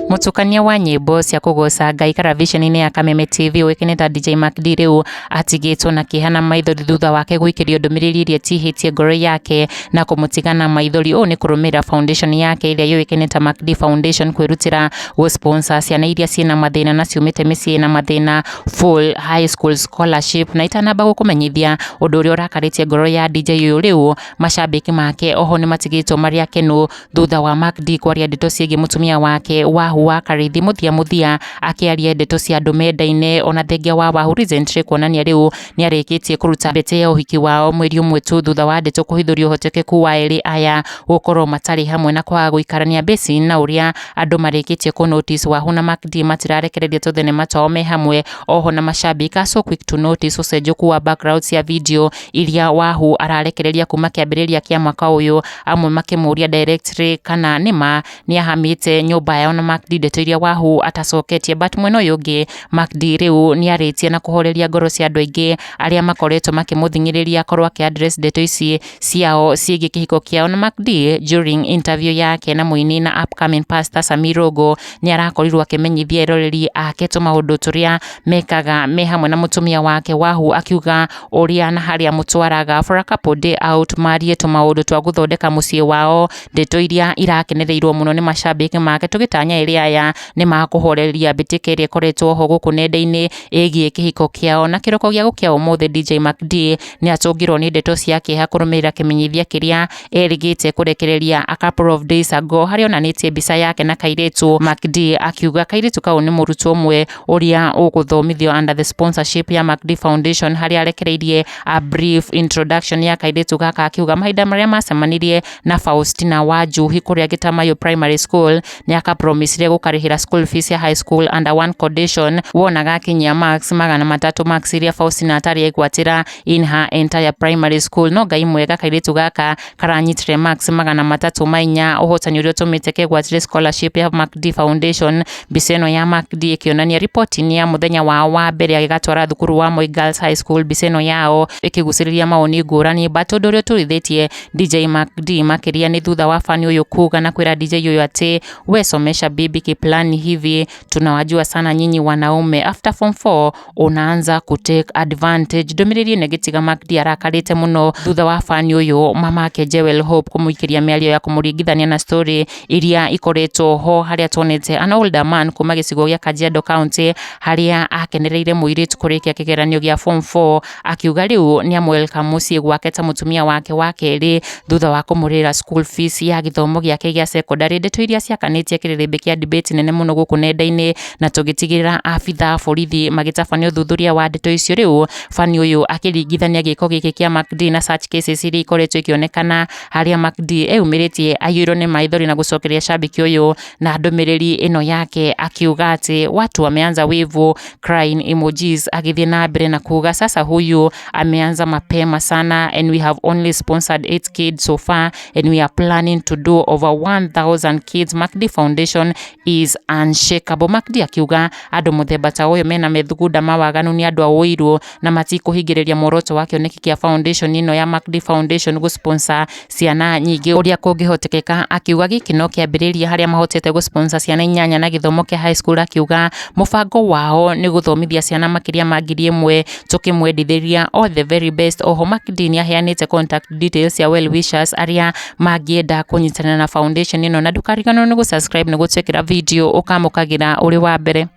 Mũtukania wa nyĩmbo cia kũgoca Ngai karaviceni-inĩ ya Kameme TV ũĩkaine ta DJ Mac D rĩu atigĩtwo na kĩeha na maithori thutha wake gũikĩrio ndũmĩrĩri ĩrĩa ĩtihĩtie ngoro yake na kũmũtiga na maithori. Ũũ nĩ kũrũmĩrĩra foundation yake ĩrĩa yũĩkaine ta Mac D Foundation kwĩrutĩra gũ sponsor ciana iria ciĩna mathĩna na ciumĩte mĩciĩ ĩna mathĩna full high school scholarship. Na itanamba gũkũmenyithia ũndũ ũrĩa ũrakarĩtie ngoro ya DJ ũyũ, rĩu macambĩki make oho nĩ matigĩtwo marĩ akenu thutha wa Mac D kwaria ndeto ciĩgiĩ mũtumia wake Wahu wa Karĩithi, mũthia mũthia akĩaria ndeto cia andũ mendaine. Ona thengia wa Wahu recently kuonania rĩu nĩarĩkĩtie kũruta mbete ya ũhiki wao mweri ũmwe tu thutha wa ndeto kũhithũria ũhotekeku wa erĩ aya gũkorwo matarĩ hamwe na kwaga gũikarania basin na ũrĩa andũ marĩkĩtie kũ notice Wahu na Mac D matirarekereria tũthenema twao me hamwe. Oho na mashabiki are so quick to notice ũcenjũku wa background cia video iria Wahu ararekereria kuma kĩambĩrĩria kĩa mwaka ũyũ, amwe makĩmũria directly kana nĩma nĩahamĩte nyũmba yao na Mac D, ndeto iria Wahu atacoketie. But mwena ũyũ ũngĩ, Mac D rĩu nĩarĩtie na kũhoreria ngoro cia andũ aingĩ arĩa makoretwo makĩmũthing'ĩrĩria akorwo akĩ address ndeto ici ciao ciĩgiĩ kĩhiko kĩao. Na Mac D during interview yake na mũini na upcoming pastor Sammy Rogo nĩarakorirwo akĩmenyithia eroreri ake tũmaũndũ tũrĩa mekaga me hamwe na mũtumia wake Wahu, akiuga ũrĩa na harĩa mũtwaraga for a couple day out marie tũmaũndũ twa gũthondeka mũciĩ wao, ndeto iria irakenereirwo mũno nĩ macambĩki make, tũgĩtanya erĩ aya nĩ makũhoreria mbĩtĩka ĩrĩa ĩkoretwo ho gũkũ nenda-inĩ ĩgiĩ kĩhiko kĩao. Na kĩroko gĩa gũkĩa ũmũthĩ, DJ Mac D nĩ atũngirwo nĩ ndeto cia kĩeha kũrũmĩrĩra kĩmenyithia kĩrĩa erĩgĩte kũrekereria a couple of days ago, harĩa onanĩtie mbica yake na kairĩtu. Mac D akiuga kairĩtu kau nĩ mũrutwo ũmwe ũrĩa ũgũthomithio under the sponsorship ya Mac D Foundation, harĩa arekereirie a brief introduction ya kairĩtu gaka, akiuga mahinda marĩa macemanirie na Faustina Wanjuhi kũrĩa Gĩtamayo Primary School, nĩ akapromisire gũkarĩhĩra school fees ya high school under one condition: wona gakinyia marks 300, marks iria Faustina atarĩ aigwatĩra in her entire primary school. No Ngai mwega, kairĩtu gaka karanyitire marks 304, ũhotani ũrĩa ũtũmĩte kegwatĩre scholarship ya Mac D Foundation. Mbica ĩno ya Mac D ĩkĩonania riboti-inĩ ya mũthenya wao wa mbere agĩgatwara thukuru wa Moi Girls High School, mbica ĩno yao ĩkĩgucĩrĩria mawoni ngũrani. But ũndũ ũrĩa ũturithĩtie DJ Mac D makĩria nĩ thutha wa fani ũyũ kuga na kwĩra DJ ũyũ atĩ, "We somesha bibi kiplani hivi, tunawajua sana nyinyi wanaume, after form 4 unaanza kutake advantage." Ndũmĩrĩri ĩno ĩgĩtiga Mac D arakarĩte mũno thutha wa fani ũyũ mamake Jewel Hope kũmũikĩria mĩario ya kũmũringithania na story iria ikoretwo ho, harĩa tuonete an older man kuma gĩcigo gĩa Kajiado County, harĩa akenereire mũirĩtu kũrĩkia kĩgeranio gĩa form 4, akiuga rĩu nĩ amwelcome mũciĩ gwake ta mũtumia wake wa kerĩ thutha wa kũmũrĩhĩra school fees ya gĩthomo gĩake gĩa secondary, ndeto iria ciakanĩtie kĩrĩrĩmbĩ kĩa debate nene mũno gũkũ nenda-inĩ, na tũgĩtigĩrĩra abitha a borithi magĩtabania ũthuthuria wa ndeto icio. Rĩu fani ũyũ akĩringithania gĩko gĩkĩ kĩa Mac D na such cases iria ikoretwo ikĩonekana, harĩa Mac D eyumĩrĩtie aiyũirwo nĩ maithori na gũcokeria shabiki ũyũ na ndũmĩrĩri ĩno yake, akiuga atĩ watu wameanza wivu, crying emojis, agĩthiĩ na mbere na kuga, "Sasa huyu ameanza mapema sana and we have only sponsored 8 kids so far and we are planning to do over 1000 kids. Mac D Foundation is unshakable." Mac D akiuga andũ mũthemba ta ũyũ mena methugunda ma waganu nĩ andũ a ũiru na matikũhingĩrĩria muoroto wa kĩoneki kĩa foundation ĩno ya Mac D Foundation gũsponsor ciana nyingĩ ũrĩa kũngĩhotekeka, akiuga gĩkĩ no kĩambĩrĩria harĩa mahotete gũsponsor ciana inyanya na gĩthomo kĩa high school, akiuga mũbango wao nĩ gũthomithia ciana makĩria ma 1000, tũkĩmwendithĩria all the very best. Oho Mac D nĩ aheanĩte contact details cia well wishers arĩa mangĩenda kũnyitanĩra na foundation ĩno. Na ndũkariganĩrwo nĩ gũsubscribe na gũtwĩkĩra video ũkamũkagĩra ũrĩ wa mbere.